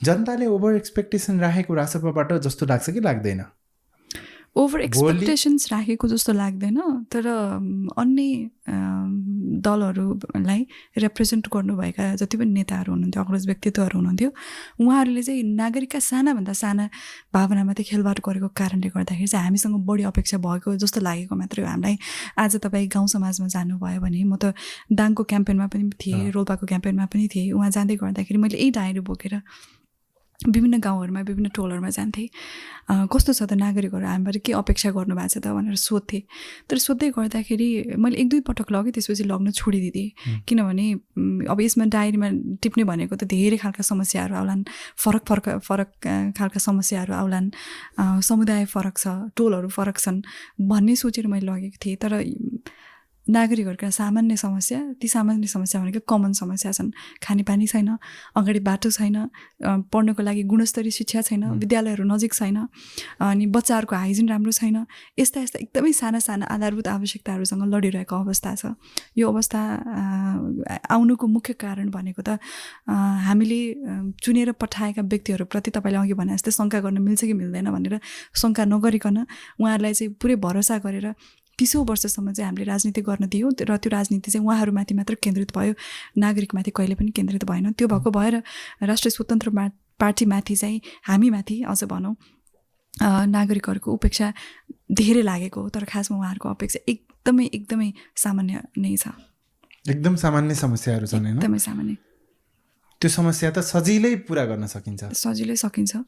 जनताले over expectation राखेको रासपाबाट जस्तो लाग्छ कि लाग्दैन? ओभर एक्सपेक्टेसन्स राखेको जस्तो लाग्दैन, तर अन्य दलहरूलाई रिप्रेजेन्ट गर्नुभएका जति पनि नेताहरू हुनुहुन्थ्यो, अग्रज व्यक्तित्वहरू हुनुहुन्थ्यो, उहाँहरूले चाहिँ नागरिकका सानाभन्दा साना भावनामाथि खेलवाड गरेको कारणले गर्दाखेरि चाहिँ हामीसँग बढी अपेक्षा भएको जस्तो लागेको मात्रै हो हामीलाई। आज तपाईँ गाउँ समाजमा जानुभयो भने, म त दाङको क्याम्पेनमा पनि थिएँ, रोल्पाको क्याम्पेनमा पनि थिएँ, उहाँ जाँदै गर्दाखेरि मैले यही डायरी बोकेर विभिन्न गाउँहरूमा विभिन्न टोलहरूमा जान्थेँ। कस्तो छ त नागरिकहरू, हामीबाट के अपेक्षा गर्नुभएको छ त भनेर सोध्थेँ। तर सोध्दै गर्दाखेरि मैले 1-2 पटक लगेँ, त्यसपछि लग्न छोडिदिएँ। किनभने अब यसमा डायरीमा टिप्ने भनेको त धेरै खालका समस्याहरू आउलान्, फरक खालका समस्याहरू आउलान्, समुदाय फरक छ, टोलहरू फरक छन् भन्ने सोचेर मैले लगेको थिएँ। तर नागरिकहरूका सामान्य समस्या, ती सामान्य समस्या भनेको कमन समस्या छन्। खानेपानी छैन, अगाडि बाटो छैन, पढ्नको लागि गुणस्तरीय शिक्षा छैन, विद्यालयहरू नजिक छैन, अनि बच्चाहरूको हाइजिन राम्रो छैन। यस्ता एकदमै साना साना आधारभूत आवश्यकताहरूसँग लडिरहेको अवस्था छ। यो अवस्था आउनुको मुख्य कारण भनेको त हामीले चुनेर पठाएका व्यक्तिहरूप्रति तपाईँले अघि भने जस्तै शङ्का गर्न मिल्छ कि मिल्दैन भनेर शङ्का नगरिकन उहाँहरूलाई चाहिँ पुरै भरोसा गरेर 30 वर्षसम्म चाहिँ हामीले राजनीति गर्न दियौँ, र त्यो राजनीति चाहिँ उहाँहरूमाथि मात्र केन्द्रित भयो, नागरिकमाथि कहिले पनि केन्द्रित भएन। त्यो भएको भएर राष्ट्रिय स्वतन्त्र पार्टीमाथि चाहिँ, हामीमाथि अझ भनौँ, नागरिकहरूको उपेक्षा धेरै लागेको हो। तर खासमा उहाँहरूको अपेक्षा एकदमै सामान्य नै छ। एकदम सामान्य समस्याहरू छन् हैन? एकदमै सामान्य। त्यो समस्या त सजिलै पुरा गर्न सकिन्छ। सजिलै सकिन्छ।